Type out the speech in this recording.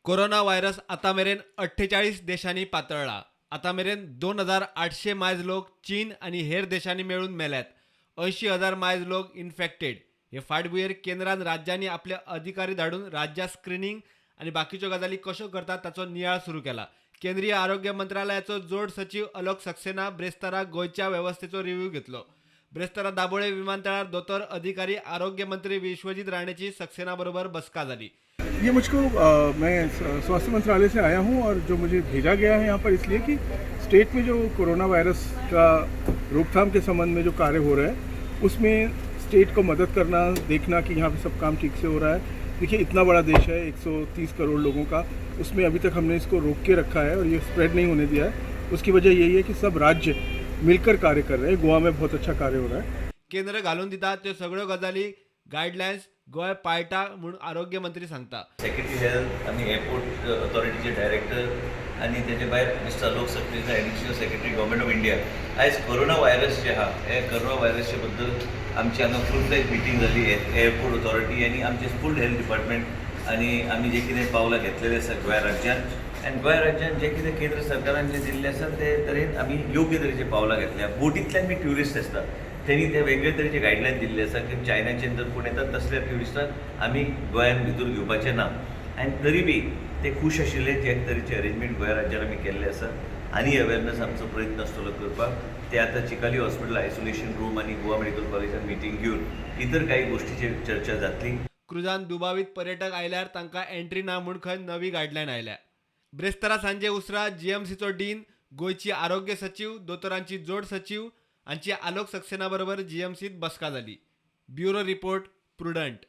Corona virus आतां मेरेन 48 देशांनी पातळ्ळा. आतां मेरेन 2800 मायज लोक चीन आनी हेर देशांनी मेळून मेल्यात. 80,000 मायज लोक इन्फेक्टेड. हे फाटभुंयेर केंद्रान राज्यांनी आपले अधिकारी धाडून राज्यात स्क्रिनींग आनी बाकीच्यो गजाली कश्यो करतात ताचो नियाळ सुरू केला. केंद्रीय आरोग्य मंत्रालयाचो जोड सचीव अलोक सक्सेना ब्रेस्तारा गोंयच्या वेवस्थेचो रिव्ह्यू घेतलो. ब्रेस्तारा दाबोळे विमानतळार दोतोर अधिकारी आरोग्य मंत्री विश्वजीत राणेची सक्सेना बरोबर बसका जाली. ये मुझको मैं स्वास्थ्य मंत्रालय से आया हूँ और जो मुझे भेजा गया है यहाँ पर इसलिए कि स्टेट में जो कोरोना वायरस का रोकथाम के संबंध में जो कार्य हो रहा है उसमें स्टेट को मदद करना, देखना कि यहाँ पे सब काम ठीक से हो रहा है. देखिए, इतना बड़ा देश है, 130 करोड़ लोगों का, उसमें अभी तक हमने इसको रोक के रखा है और ये स्प्रेड नहीं होने दिया है. उसकी वजह यही है कि सब राज्य मिलकर कार्य कर रहे हैं. गोवा में बहुत अच्छा कार्य हो रहा है. केंद्र घालून दिता त्यो सगळ्यो गजाली गायडलायन्स गोंय पाळटा म्हूण आरोग्य मंत्री सांगता. सेक्रेटरी हेल्थ आनी एअरपोर्ट ऑथॉरिटीचे डायरेक्टर आनी तेजे भायर mister Alok Saxena, additional secretary, government of India. आयज कोरोना व्हायरस जे आहा, हे कोरोना व्हायरसचे बद्दल आमची हांगा फूल फ्लॅज मिटींग जाली. एअरपोर्ट ऑथॉरिटी आनी आमचे फूल हेल्थ डिपार्टमेंट आनी आमी जे कितें पावलां घेतलेले आसा गोंय राज्यान आनी गोंय राज्यान जे कितें केंद्र सरकारान जे दिल्लें आसा ते तरेन आमी योग्य तरेचे पावलां घेतल्या. बोटींतल्यान बी ट्युरिस्ट आसता, तेणी ते वेगळे तरेचे गायडलायन दिल्ले आसा की चायनाचेर जर कोण येतात तसल्या ट्युरिस्टांक आमी गोंयान भितर घेवपाचे ना. आनी तरी बी ते खूश आशिल्ले जे तरेचे अरेंजमेंट गोंय राज्यान आमी केल्ले आसा आनी अवेरनस आमचो प्रयत्न आसतलो करपाक. ते आतां चिकाली हॉस्पिटल आयसोलेशन रूम आनी गोवा मेडिकल कॉलेजान मिटींग घेवन इतर काही गोष्टीचेर चर्चा जातली. क्रुजान दुबावीत पर्यटक आयल्यार तांकां एंट्री ना म्हूण खंय नवी गायडलायन आयल्या. ब्रेस्तारा सांजे उसरां जीएमसीचो डीन, गोंयची आरोग्य सचीव, दोतोरांची जोड सचीव हांची आलोक सक्सेना बरोबर जीएमसीत बसका जाली. Bureau report, Prudent.